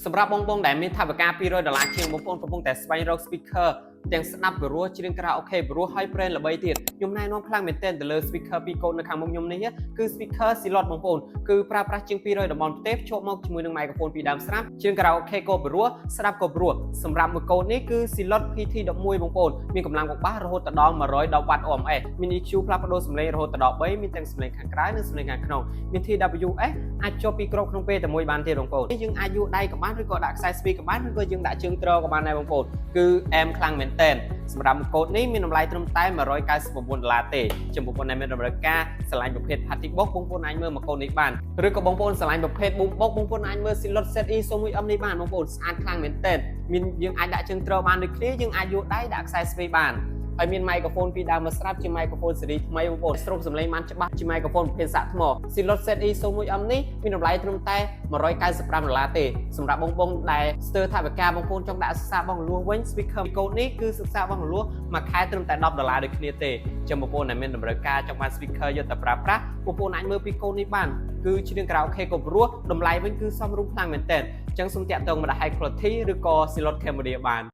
សម្រាប់បងបងដែលមានថវិកា200ដុល្លារជាងបងប្អូនកំពុងតែស្វែងរក speaker ទាំងស្ដាប់ពីរោះច្រៀងខារ៉ាអូខេពីរោះហើយ brand ល្បីទៀតខ្ញុំណែនាំខ្លាំងមែនទែនទៅលើ speaker ពីរកូននៅខាងមុខខ្ញុំនេះគឺ speaker Zealot បងប្អូនគឺប្រើប្រាស់ជាង200តំបន់ប្រទេសភ្ជាប់មកជាមួយនឹង microphone ពីរដើមស្រាប់ច្រៀងខារ៉ាអូខេក៏ពីរោះស្ដាប់ក៏ពីរោះសម្រាប់មួយកូននេះគឺ Zealot PT11 បងប្អូនមានកម្លាំងកបាសរហូតដល់110 W RMS មាន EQ ផ្លាស់ប្ដូរសំឡេងរហូតដល់3មានទាំងសំឡេងខាងក្រៅនិងសំឡេងខាងក្នុងមាន TWS អាចភ្ជាប់ពីរគ្រាប់ក្នុងពេលតែមួយបានទៀតបងប្អូននេះយើងអាចយកដៃក៏បានឬក៏ដាក់ខ្សែស្ពីក៏បានឬក៏យើងដាក់ជើងទ្រក៏បានដែរបងប្អូនគឺអែមខ្លាំងមែនទែនសម្រាប់កូដនេះមានតម្លៃត្រឹមតែ199ដុល្លារទេចំពោះបងប្អូនដែលមានតម្រូវការស្រឡាញ់ប្រភេទ Party Box បងប្អូនអាចមើលមកកូដនេះបានឬក៏បងប្អូនស្រឡាញ់ប្រភេទ Boom Box បងប្អូនអាចមើល Zealot ZE 01M នេះបានបងប្អូនស្អាតខ្លាំងមែនទែនមានយើងអាចដាក់ជើងទ្របានដូចគ្នាយើងអាចយកដៃដាក់ខ្សែស្ពីបានហើយមាន microphone ពីរដើមមកស្រាប់ជា microphone ស៊េរីថ្មីបងប្អូនស្រូបសំឡេងបានច្បាស់ជា microphone ប្រភេទសាកថ្ម Zealot ZE 01M នេះមានតម្លៃត្រឹមតែ195ដុល្លារទេសម្រាប់បងបងដែលស្ទើរថវិកាបងប្អូនចង់ដាក់សិក្សាបងលួសវិញ speaker កូដនេះគឺសិក្សាបងលួសមួយខែត្រឹមតែ10ដុល្លារដូចគ្នាទេចឹងបងប្អូនដែលមានតម្រូវការចង់បាន speaker យកទៅប្រើប្រាស់បងប្អូនអាចមើលពីកូដនេះបានគឺច្រៀងខារ៉ាអូខេក៏ព្រោះតម្លៃវិញគឺសមរម្យខ្លាំងមែនទែនអញ្ចឹងសូមតាក់ទងមកដល់ High Quality ឬក៏ Zealot Cambodia បាន។